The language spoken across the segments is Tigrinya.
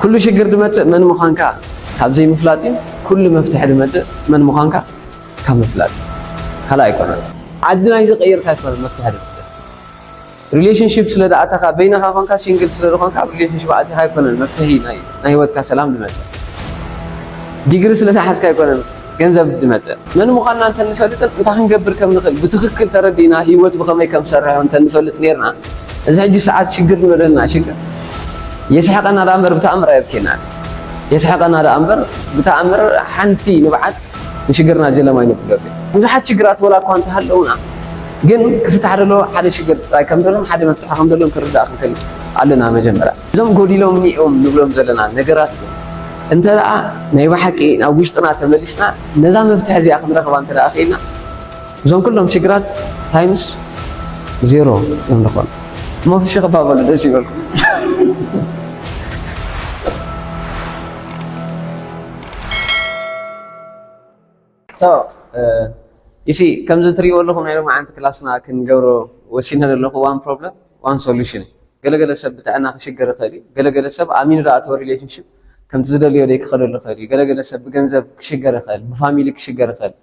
ኩሉ ሽግር ድመጽእ መን ምዃንካ ካብ ዘይምፍላጥ እዩ። ኩሉ መፍትሒ ድመጽእ መን ምዃንካ ካብ ምፍላጥ እዩ። ካልእ ኣይኮነን። ዓዲ ናይ ዝቀየርካ ኣይኮነን መፍትሒ ድመጽእ። ሪሌሽንሺፕ ስለ ዝኣተኻ፣ በይንኻ ኮንካ፣ ሲንግል ስለ ዝኾንካ ኣብ ሪሌሽንሺፕ ኣቲኻ ኣይኮነን መፍትሒ ናይ ናይ ህይወትካ ሰላም ድመጽእ። ዲግሪ ስለ ዝሓዝካ ኣይኮነን ገንዘብ ድመጽእ። መን ምዃንና እንተ ንፈልጥን እንታይ ክንገብር ከም ንኽእል ብትኽክል ተረዲእና፣ ህይወት ብኸመይ ከም ዝሰርሕ እንተ ንፈልጥ ኔርና፣ እዚ ሕጂ ሰዓት ሽግር ንበለልና ሽግር የስሕቐና ደኣ እምበር ብተኣምር ኣየብኬናን። የስሕቐና ደኣ እምበር ብተኣምር ሓንቲ ንብዓት ንሽግርና ጀለማ ኣይነብሎ። ብዙሓት ሽግራት ወላ እኳ እንተሃለውና፣ ግን ክፍታሕ ደሎ ሓደ ሽግር ጥራይ ከም ደሎን ሓደ መፍትሒ ከም ደሎን ክርዳእ ክንክእል ኣለና። መጀመርያ እዞም ጎዲሎም እኒኦም ንብሎም ዘለና ነገራት እንተ ደኣ ናይ ብሓቂ ናብ ውሽጥና ተመሊስና፣ ነዛ መፍትሒ እዚኣ ክንረኽባ እንተ ደኣ ክኢልና፣ እዞም ኩሎም ሽግራት ታይምስ ዜሮ እዮም ዝኾኑ። እሞ ፍሽኽ እባ በሉ፣ ደስ ይበልኩም። So, እ፣ you see፣ ከምዚ ትሪእዎ ኣለኹም ናይ ሎማዓንቲ ክላስና ክንገብሮ ወሲነ ዘለኹ one problem, one solution እዩ። ገለገለ ሰብ ብጥዕና ክሽገር ይኽእል እዩ። ገለገለ ሰብ ኣሚኑ ዝኣተወ ሪሌሽንሺፕ ከምቲ ዝደልዮ ደይ ክኸደሉ ይኽእል እዩ። ገለገለ ሰብ ብገንዘብ ክሽገር ይኽእል፣ ብፋሚሊ ክሽገር ይኽእል።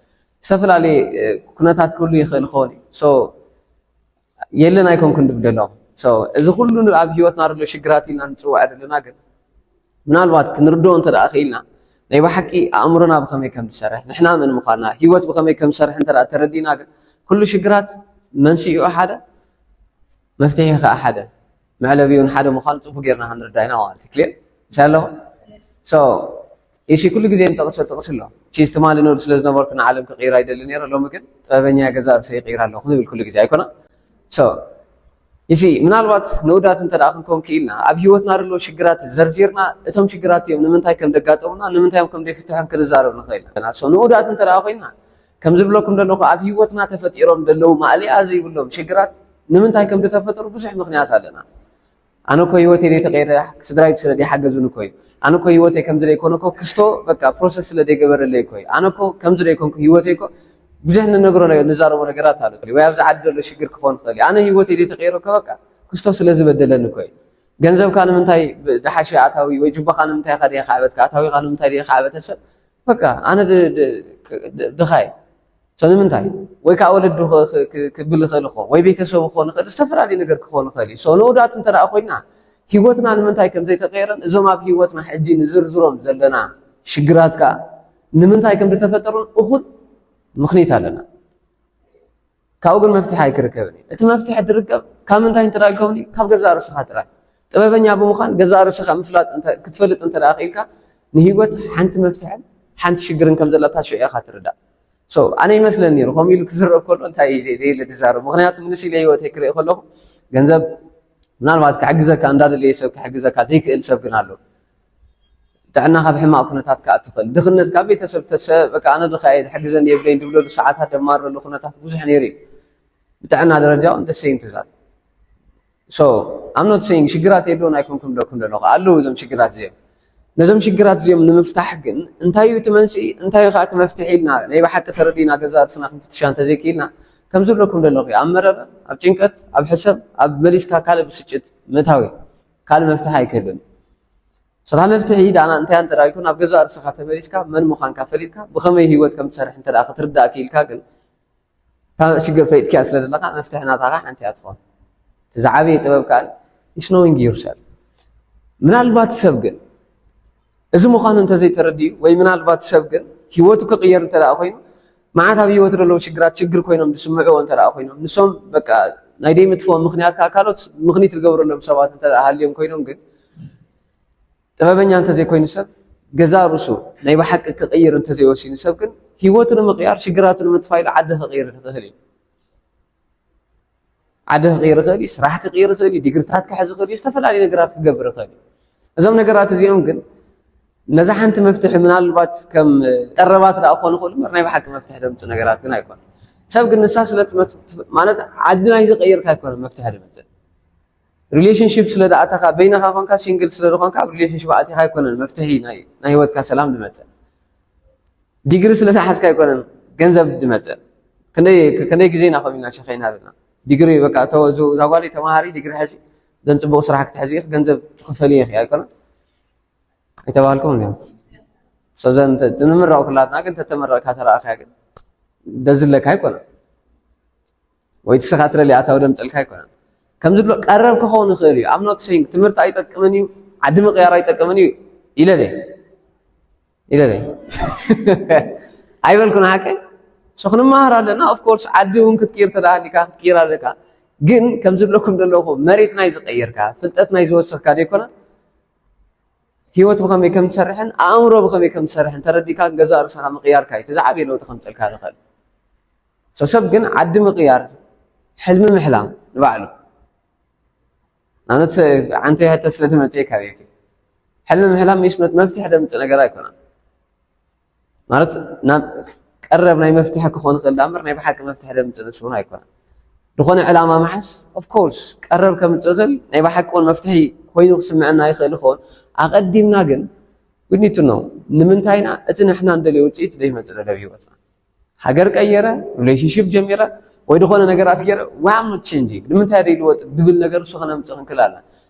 ዝተፈላለየ፣ እ፣ ኩነታት ክህሉ ይኽእል ይኸውን እዩ። So፣ የለን ኣይኮንኩን ድብል ዘለኹ። So፣ እዚ ኩሉ ኣብ ህይወትና ዘሎ ሽግራት ኢልና ንጽውዖ ዘለና ግን ምናልባት ክንርድኦ እንተ ደኣ ክኢልና፣ ናይ ብሓቂ ኣእምሮና ብኸመይ ከም ዝሰርሕ፣ ንሕና መን ምዃንና፣ ህይወት ብኸመይ ከም ዝሰርሕ እንተ ደኣ ተረዲእና ግን፣ ኩሉ ሽግራት መንስኤኡ ሓደ፣ መፍትሒ ከኣ ሓደ፣ መዕለቢኡ እውን ሓደ ምዃኑ ጽቡቕ ጌርና ክንርዳእ ኢና ማለት እዩ። ክሊር? ምሳይ ኣለኹም? So፣ ኢሲ ኩሉ ግዜ ንጠቕሶ ጥቕሲ ኣሎ። ቺዝ ትማሊ ንወድ ስለ ዝነበርኩ ንዓለም ክቕይራ ይደሊ ነይረ፣ ሎሚ ግን ጥበበኛ ገዛእ ርእሰይ ይቕይራ ኣለኹ ንብል ኩሉ ግዜ ኣይኮነን? So፣ ኢሲ ምናልባት ንኡዳት እንተ ደኣ ክንከውን ክኢልና፣ ኣብ ህይወትና ዘሎ ሽግራት ዘርዚርና፣ እቶም ሽግራት እዮም ንምንታይ ከም ደጋጠሙና፣ ንምንታይ እዮም ከም ዘይፍትሑን ክንዛረብ ንኽእል ኢና። So፣ ንኡዳት እንተ ደኣ ኮይንና፣ ከም ዝብለኩም ዘለኹ፣ ኣብ ህይወትና ተፈጢሮም ዘለዉ ማእለያ ዘይብሎም ሽግራት ንምንታይ ከም ዝተፈጠሩ ብዙሕ ምኽንያት ኣለና። ኣነ እኮ ህይወተይ ዘይተቐየረ ስድራይ ስለ ዘይሓገዙኒ እኮ እዩ። ኣነ እኮ ህይወተይ ከምዚ ዘይኮነ እኮ ክስቶ በቃ ፕሮሰስ ስለ ዘይገበረለይ እኮ እዩ። ኣነ እኮ ከምዚ ዘይኮንኩ ህይወተይ እኮ ብዙሕ ንነግሮ ነገር፣ ንዛረቦ ነገራት ኣሎ። ወይ ኣብዚ ዓዲ ዘሎ ሽግር ክኾን ይኽእል እዩ። ኣነ ህይወተይ ዘይተቐየረ እኮ በቃ ክስቶ ስለ ዝበደለኒ እኮ እዩ። ገንዘብካ ንምንታይ ብ-፣ ዝሓሸ ኣታዊ ወይ ጁባኻ ንምንታይ ኢኻ ደይኻ ዓበትካ? ኣታዊኻ ንምንታይ ደይኻ ዓበተ ሰብ? በቃ ኣነ ድ-፣ ድ-፣ ክ-፣ ድ-፣ ድኻ እየ። So ንምንታይ? ወይ ከዓ ወለዱ ክ-፣ ክ-፣ ክ-፣ ክብል ይኽእል እኮ፣ ወይ ቤተሰቡ ክኾን ይኽእል፣ ዝተፈላለዩ ነገር ክኾን ይኽእል እዩ። So ንኡዳት እንተ ደኣ ኮይና፣ ህይወትና ንምንታይ ከም ዘይተቐየረን እዞም ኣብ ህይወትና ሕጂ ንዝርዝሮም ዘለና ሽግራት ከዓ ንምንታይ ከም ዝተፈጠሩን እኹል ምኽኒት ኣለና። ካብኡ ግን መፍትሒ ኣይክርከብን እዩ። እቲ መፍትሒ ድርከብ ካብ ምንታይ እንተ ደኣ ኢልኩምኒ፣ ካብ ገዛእ ርእስኻ ጥራይ። ጥበበኛ ብምዃን ገዛእ ርእስኻ ምፍላጥ እንተ፣ ክትፈልጥ እንተ ደኣ ክኢልካ፣ ንህይወት ሓንቲ መፍትሕን ሓንቲ ሽግርን ከም ዘለታ ሽዑ ኢኻ ትርዳእ። So ኣነ ይመስለኒ ነይሩ፣ ከምኡ ኢሉ ክዝረብ ከሎ እንታይ ኢለ፣ ኢለ፣ ኢለ ድዛረብ። ምኽንያቱ ምልስ ኢለ ህይወተይ ክርኢ ከለኹ፣ ገንዘብ ምናልባት ክሕግዘካ፣ እንዳደለየ ሰብ ክሕግዘካ ዘይክእል ሰብ ግን ኣሎ። ጥዕና ካብ ሕማቕ ኩነታት ክኣቱ ይኽእል። ድኽነት ካብ ቤተሰብ ተሰ-፣ በቃ ኣነ ድኻ እየ፣ ሕግዘኒ የብለይን ድብለሉ ሰዓታት ደማረሉ ኩነታት ብዙሕ ነይሩ እዩ። ብጥዕና ደረጃ እውን the same to that። So I'm not saying ሽግራት የለውን ኣይኮንኩም ደኩም ዘለኹ፣ ኣለዉ እዞም ሽግራት እዚኦም። ነዞም ሽግራት እዚኦም ንምፍታሕ ግን እንታይ እዩ እቲ መንስኢ፣ እንታይ እዩ ከዓ እቲ መፍትሒ ኢልና ናይ ብሓቂ ተረዲእና ገዛ ርእስና ክንፍትሻ እንተዘይክኢልና፣ ከም ዝብለኩም ዘለኹ ኣብ መረረ፣ ኣብ ጭንቀት፣ ኣብ ሕሰብ፣ ኣብ መሊስካ ካልእ ብስጭት ምእታው እዩ። ካልእ መፍትሒ ኣይክህልን። ስራሕ መፍትሒ ዳና እንታይ እንተ ደኣ ኢልኩ፣ ናብ ገዛእ ርእስኻ ተመሊስካ፣ መን ምዃንካ ፈሊጥካ፣ ብኸመይ ህይወት ከም ትሰርሕ እንተ ደኣ ክትርዳእ ክኢልካ ግን፣ እታ ሽግር ፈሊጥካያ ስለ ዘለኻ፣ መፍትሒ ናታኻ ሓንቲ እያ ትኸውን። እቲ ዝዓበየ ጥበብ ከኣ is knowing yourself። ምናልባት ሰብ ግን፣ እዚ ምዃኑ እንተ ዘይተረዲኡ፣ ወይ ምናልባት ሰብ ግን ህይወቱ ክቕየር እንተ ደኣ ኮይኑ፣ መዓት ኣብ ህይወቱ ዘለዉ ሽግራት ሽግር ኮይኖም ዝስምዕዎ እንተ ደኣ ኮይኖም፣ ንሶም በቃ ናይ ደይምጥፍኦም ምኽንያት ከኣ ካልኦት ምኽኒት ዝገብረሎም ሰባት እንተ ደኣ ሃልዮም ኮይኖም ግን፣ ጥበበኛ እንተ ዘይኮይኑ ሰብ፣ ገዛእ ርእሱ ናይ ብሓቂ ክቕይር እንተ ዘይወሲኑ ሰብ ግን፣ ህይወቱ ንምቕያር፣ ሽግራቱ ንምጥፋእ ኢሉ ዓዲ ክቕይር ይኽእል እዩ። ዓዲ ክቕይር ይኽእል እዩ፣ ስራሕ ክቕይር ይኽእል እዩ፣ ዲግሪታት ክሕዝ ይኽእል እዩ፣ ዝተፈላለዩ ነገራት ክገብር ይኽእል እዩ። እዞም ነገራት እዚኦም ግን፣ ነዛ ሓንቲ መፍትሒ ምናልባት ከም ቀረባት ደኣ ክኾኑ ይኽእሉ እምበር፣ ናይ ብሓቂ መፍትሒ ዘምጽኡ ነገራት ግን ኣይኮኑን። ሰብ ግን ንሳ ስለ ትመት-፣ ማለት ዓዲ ናይ ዝቐየርካ ኣይኮነን መፍትሒ ዝመጽእ። ሪሌሽንሺፕ ስለ ዝኣተኻ፣ በይንኻ ኮንካ፣ ሲንግል ስለ ዝኾንካ፣ ኣብ ሪሌሽንሺፕ ኣቲኻ ኣይኮነን መፍትሒ ናይ፣ ናይ ህይወትካ ሰላም ዝመጽእ። ዲግሪ ስለ ዝሓዝካ ኣይኮነን ገንዘብ ዝመጽእ። ክንደይ፣ ክንደይ ግዜ ኢና ከምኡ ኢልና ሸኸይና ዘለና። ዲግሪ በቃ፣ እቶ-፣ እዛ ጓለይ ተማሃሪ ዲግሪ ሕዚ፣ ዘን ጽቡቕ ስራሕ ክትሕዚ ኢኺ፣ ገንዘብ ትኽፈሊ ኢኺ ኣይኮነን። ኣይተባህልኩም እዮም። ሰዘን ንምረቕ ኩላትና ግን ተተመረቕካ ተረኣኻ ግን ደዝለካ ኣይኮነን። ወይ ትስኻ ትረሊ ኣታው ደምፀልካ ኣይኮነን። ከምዚ ብሎ ቀረብ ክኸውን ይኽእል እዩ። I'm not saying ትምህርቲ ኣይጠቅምን እዩ፣ ዓዲ ምቕያር ኣይጠቅምን እዩ ኢለ ኢለ ኣይበልኩን። ሓቂ ሶ ክንመሃር ኣለና። Of course ዓዲ እውን ክትቅይር ተዳሃሊካ ክትቅይር ኣለካ። ግን ከምዚ ብለኩም ዘለኹ መሬት ናይ ዝቀየርካ ፍልጠት ናይ ዝወሰኽካ ደይኮነ ህይወት ብኸመይ ከም ትሰርሕን ኣእምሮ ብኸመይ ከም ትሰርሕን ተረዲካ ገዛእ ርእስኻ ምቕያርካ እዩ እቲ ዝዓበየ ለውጢ ከምፀልካ ዝኽእል። ሶ ሰብ ግን ዓዲ ምቕያር ሕልሚ ምሕላም ንባዕሉ ንኣብነት ዓንቲ ሕቶ ስለ ዝመፅእ ካብ የፊ ሕልሚ ምሕላም ሚስኖት መፍትሒ ደምፅእ ነገር ኣይኮነን። ማለት ናብ ቀረብ ናይ መፍትሒ ክኾን ይኽእል ዳ እምበር ናይ ብሓቂ መፍትሒ ደምፅእ ንሱ እውን ኣይኮነን። ዝኾነ ዕላማ መሓዝ of course ቀረብ ከምፅእ ይኽእል ናይ ብሓቂ እውን መፍትሒ ኮይኑ ክስምዐና ይኽእል ይኸውን። ኣቐዲምና ግን we need to know ንምንታይና እቲ ንሕና እንደልዮ ውፅኢት ዘይመፅእ ደለብ ህይወትና ሃገር ቀየረ relationship ጀሚረ ወይ ዝኾነ ነገራት ገይረ why I'm not changing ንምንታይ ደይልወጥ ድብል ነገር እሱ ከነምፅእ ክንክል ኣለና።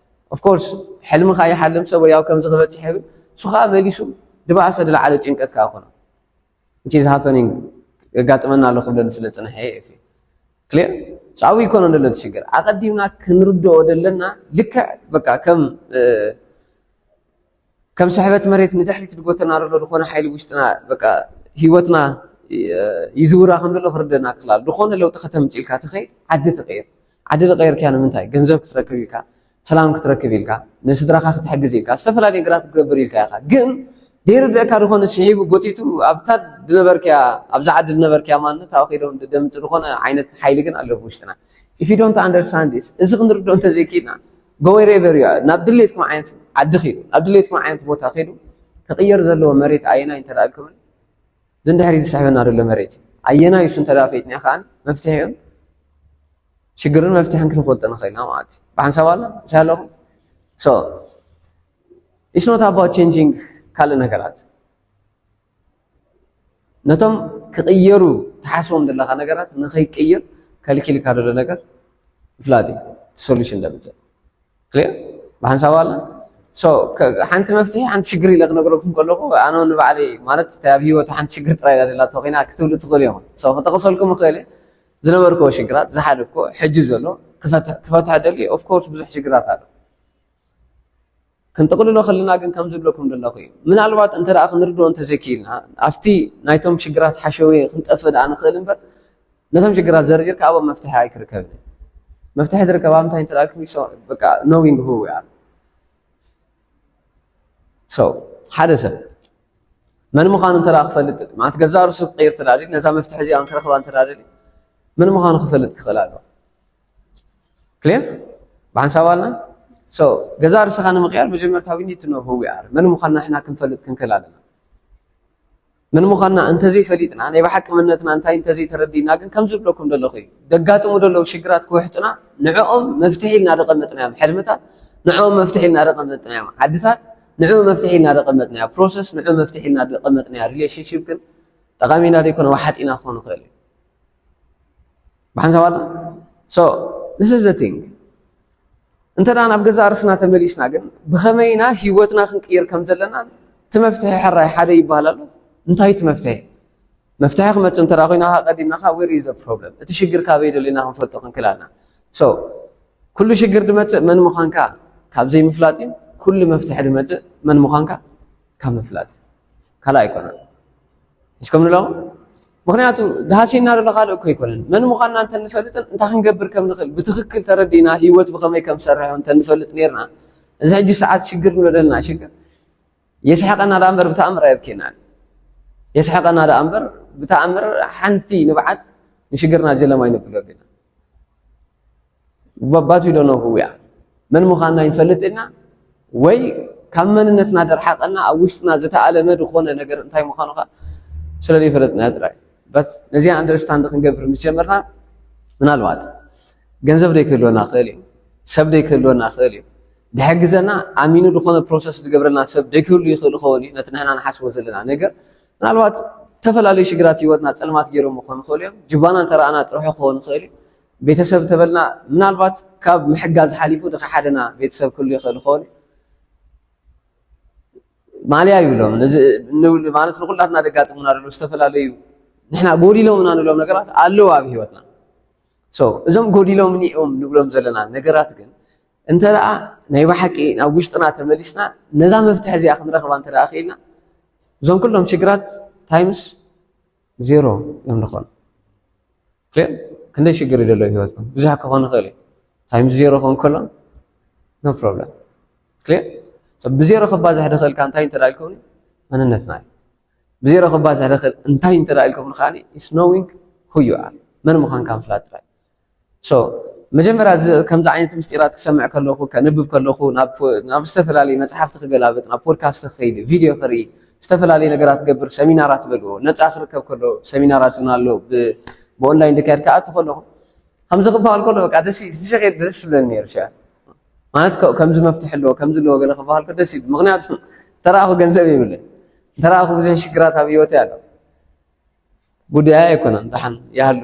Of course ሕልምኻ ይሓልም ሰብ ወይ ኣብ ከምዚ ክበፅሕ ይብል እሱ ከዓ መሊሱ ድባእሰ ድለዓለ ጭንቀት ከዓ ኮነ which is happening የጋጥመና ኣሎ ክብለኒ ስለ ፅንሐ እየ። Clear? So ኣብኡ ይኮነ ደሎ እቲ ሽግር ኣቐዲምና ክንርድኦ ደለና። ልክዕ በቃ ከም ከም ስሕበት መሬት ንድሕሪት ዝጎተና ዘሎ ዝኾነ ሓይሊ ውሽጥና በቃ ህይወትና ይዝውራ ከም ዘሎ ክርደና ክላል ዝኾነ ለውጢ ከተምፅእ ኢልካ ትኸይድ ዓዲ ትቀይር። ዓዲ ዝቀየርካያ ንምንታይ ገንዘብ ክትረክብ ኢልካ ሰላም ክትረክብ ኢልካ ንስድራኻ ክትሕግዝ ኢልካ ዝተፈላለዩ ነገራት ክትገብር ኢልካ ኢኻ። ግን ደይርደእካ ዝኾነ ስሒቡ ጎቲቱ ኣብታ ዝነበርክያ ኣብዛ ዓዲ ዝነበርክያ ማንነት ኣብኡ ከይዶም ደምፅ ዝኾነ ዓይነት ሓይሊ ግን ኣሎ ብውሽጥና። If you don't understand this እዚ ክንርድኦ እንተዘይክኢልና go wherever you are ናብ ድሌትኩም ዓይነት ዓዲ ኺዱ ናብ ድሌትኩም ዓይነት ቦታ ኺዱ ክቕየር ዘለዎ መሬት ኣየናይ እንተደኣልኩምን ዝንድሕሪ ዝስሕበና ዘሎ መሬት እዩ። ኣየናይ እሱ እንተደኣ ፈይጥና ከዓን መፍትሒ እዮም ሽግርን መፍትሕን ክንፈልጦ ንኽእል ኢና ማለት እዩ። ብሓንሳብ ኣላ ምሳይ ኣለኹም so it's not about changing ካልእ ነገራት ነቶም ክቕየሩ ትሓስቦም ዘለኻ ነገራት ንኸይቅየር ከልኪልካ ዘሎ ነገር ምፍላጥ እዩ። Solution ደምፅእ Clear? ብሓንሳብ ኣላ so ሓንቲ መፍትሒ ሓንቲ ሽግር ኢለ ክነግረኩም ከለኹ ኣነ ንባዕለይ ማለት እንታይ ኣብ ህይወት ሓንቲ ሽግር ጥራይ ኢላ ደላቶ ኮይና ክትብሉ ትኽእሉ ኢኹም። So ክጠቕሰልኩም እኽእል እየ ዝነበርክዎ ሽግራት ዝሓለፍክዎ ሕጂ ዘሎ ክፈትሕ ደሊ of course ብዙሕ ሽግራት ኣሎ። ክንጥቕልሎ ከለና ግን ከም ዝብለኩም ዘለኹ እዩ። ምናልባት እንተ ደኣ ክንርድኦ እንተዘይክኢልና ኣብቲ ናይቶም ሽግራት ሓሸውየ ክንጠፍእ ደኣ ንኽእል እምበር ነቶም ሽግራት ዘርዚርካ ኣብኦም መፍትሒ ኣይክርከብን እዩ። መፍትሒ ዝርከብ ኣብ ምንታይ እንተ ደኣ ኢልኩም so በቃ knowing who we are። So ሓደ ሰብ መን ምዃኑ እንተ ደኣ ክፈልጥ ማለት ገዛእ ርእሱ ክቕይር እንተ ደኣ ደልዩ ነዛ መፍትሒ እዚኣ ክረኽባ እንተ ደኣ ደልዩ መን ምዃኑ ክፈልጥ ክኽእል ኣለዎ። Clear? ብሓንሳብ ኣልና so ገዛእ ርእስኻ ንምቕያር መጀመርታ we need to know who we are መን ምዃንና ንሕና ክንፈልጥ ክንክእል ኣለና። መን ምዃንና እንተዘይፈሊጥና ናይ ብሓቂ መንነትና እንታይ እንተዘይተረዲእና ግን ከም ዝብለኩም ዘለኹ እዩ ደጋጥሙ ዘለዉ ሽግራት ክውሕጡና ንዕኦም መፍትሒ ኢልና ደቐመጥናዮም ሕልምታት ንዕኦም መፍትሒ ኢልና ደቐመጥናዮም ዓድታት ንዕኡ መፍትሒ ኢልና ደቐመጥናዮ process ንዕኡ መፍትሒ ኢልና ደቐመጥናዮ relationship ግን ጠቓሚና ዘይኮነ ወሓጢና ክኾን ይኽእል እዩ። ብሓንሳብ ኣላ so this is the thing እንተ ደኣ ናብ ገዛእ ርእስና ተመሊስና ግን ብኸመይ ኢና ህይወትና ክንቅይር ከም ዘለና እቲ መፍትሒ ሕራይ ሓደ ይበሃል ኣሎ። እንታይ እቲ መፍትሒ? መፍትሒ ክመጽእ እንተ ደኣ ኮይና ከኣ ቀዲምና ከኣ where is the problem እቲ ሽግር ካበይ ደሊና ክንፈልጦ ክንክእል ኣለና። So ኩሉ ሽግር ድመጽእ መን ምዃንካ ካብ ዘይምፍላጥ እዩ። ኩሉ መፍትሒ ድመጽእ መን ምዃንካ ካብ ምፍላጥ እዩ። ካልእ ኣይኮነን። እስከም ንለኹ ምኽንያቱ ድሃሲና ዘሎ ካልእ እኮ ኣይኮነን መን ምዃንና እንተ ንፈልጥን እንታይ ክንገብር ከም ንኽእል ብትኽክል ተረዲእና ህይወት ብኸመይ ከም ሰርሖ እንተ ንፈልጥ ነርና እዚ ሕጂ ሰዓት ሽግር ንበደልና ሽግር የስሕቐና ደኣ እምበር ብተኣምር ኣየብኬናን የስሕቐና ደኣ እምበር ብተኣምር ሓንቲ ንብዓት ንሽግርና ጀለማ ይነብሎ ቢና but we don't know who we are መን ምዃንና ይንፈልጥ ኢና ወይ ካብ መንነትና ደርሓቐና ኣብ ውሽጥና ዝተኣለመ ዝኾነ ነገር እንታይ ምዃኑ ከዓ ስለ ዘይፈለጥና ጥራይ but ነዚኣ understand ክንገብር ምስ ጀመርና ምናልባት ገንዘብ ደይክህልወና ክእል እዩ ሰብ ደይክህልወና ክእል እዩ ድሕግዘና ኣሚኑ ዝኾነ process ዝገብረልና ሰብ ደይክህሉ ይኽእል ይኸውን እዩ ነቲ ንሕና ንሓስቦ ዘለና ነገር ምናልባት ዝተፈላለዩ ሽግራት ህይወትና ፀልማት ገይሮም ክኾኑ ይኽእሉ እዮም ጅባና እንተረኣና ጥርሑ ክኸውን ይኽእል እዩ ቤተሰብ ተበልና ምናልባት ካብ ምሕጋዝ ሓሊፉ ድኻ ሓደና ቤተሰብ ክህሉ ይኽእል ይኸውን እዩ ማልያ ይብሎም ማለት ንኩላትና ደጋጥሙና ዘለዉ ዝተፈላለዩ ንሕና ጎዲሎምና ንብሎም ነገራት ኣለዉ ኣብ ህይወትና። እዞም ጎዲሎም እዮም ንብሎም ዘለና ነገራት ግን እንተ ደኣ ናይ ብሓቂ ናብ ውሽጥና ተመሊስና ነዛ መፍትሒ እዚኣ ክንረኽባ እንተ ደኣ ክኢልና እዞም ኩሎም ሽግራት ታይምስ ዜሮ እዮም ዝኾኑ። ክሊር? ክንደይ ሽግር ይደሎ ህይወትኩም ብዙሕ ክኾን ይኽእል እዩ። ታይምስ ዜሮ ክኾን ከሎ ኖ ፕሮብለም። ክሊር? ብዜሮ ክባዝሕ ድኽእልካ እንታይ እንተ ኢልኩም መንነትና እዩ። ብዜሮ ክባዝሕ ድኽእል እንታይ እንተ ኢልኩም ከዓ is knowing who you are፣ መን ምዃንካ ምፍላጥ ጥራይ። ሶ መጀመርያ ከምዚ ዓይነት ምስጢራት ክሰምዕ ከለኹ ከንብብ ከለኹ ናብ ዝተፈላለዩ መፅሓፍቲ ክገላብጥ ናብ ፖድካስት ክኸይድ ቪድዮ ክርኢ ዝተፈላለዩ ነገራት ገብር ሰሚናራት በልዎ ነፃ ክርከብ ከሎ ሰሚናራት እውን ኣሎ ብኦንላይን ድካየድ ክኣቱ ከለኹ ከምዚ ክበሃል ከሎ በቃ ደስ ፍሸኸ ደስ ዝብለኒ ነይሩ ሻ ማለት ከምዚ መፍትሒ ኣለዎ ከምዚ ኣለዎ ገለ ክበሃል ደስ ይብል ምክንያቱ ተረኣኹ ገንዘብ ይብለ ተረኣኹ ብዙሕ ሽግራት ኣብ ህይወት ኣሎ ጉዳይ ኣይኮነን ደሓን ይሃሉ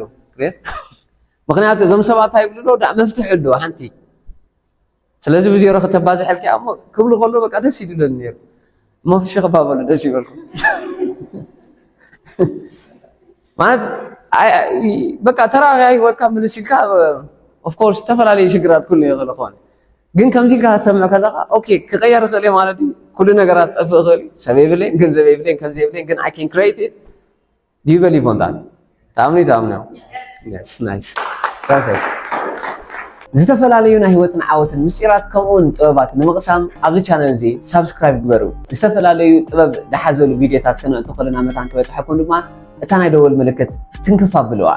ምክንያቱ እዞም ሰባት ኣይብሉ ዳ መፍትሒ ኣሎ ሓንቲ ስለዚ ብዜሮ ከተባዝሐልኪ እሞ ክብሉ ከሎ በቃ ደስ ይድለኒ ነይሩ እሞ ፍሸ ክባበሉ ደስ ይበልኩም ማለት በቃ ተራያ ህይወትካ ምልስ ኢልካ ኦፍኮርስ ዝተፈላለዩ ሽግራት ኩሉ ይኽእል ኾነ ግን ከምዚ ኢልካ ክትሰምዕ ከለካ ኦኬ ክቀየር ይኽእል ማለት እዩ ኩሉ ነገራት ጠፍእ ይኽእል እዩ ሰብ የብለይን ገንዘብ የብለይን ከምዚ የብለይን ግን I can create it Do you believe on that? ታምኒ ታምኒ ዝተፈላለዩ ናይ ህይወትን ዓወትን ምስጢራት ከምኡውን ጥበባት ንምቕሳም ኣብዚ ቻነል እዚ ሳብስክራይብ ግበሩ። ዝተፈላለዩ ጥበብ ዝሓዘሉ ቪድዮታት ክነእቱ ከለና መታን ክበፅሐኩም ድማ እታ ናይ ደወል ምልክት ትንክፍ ኣብልዋ።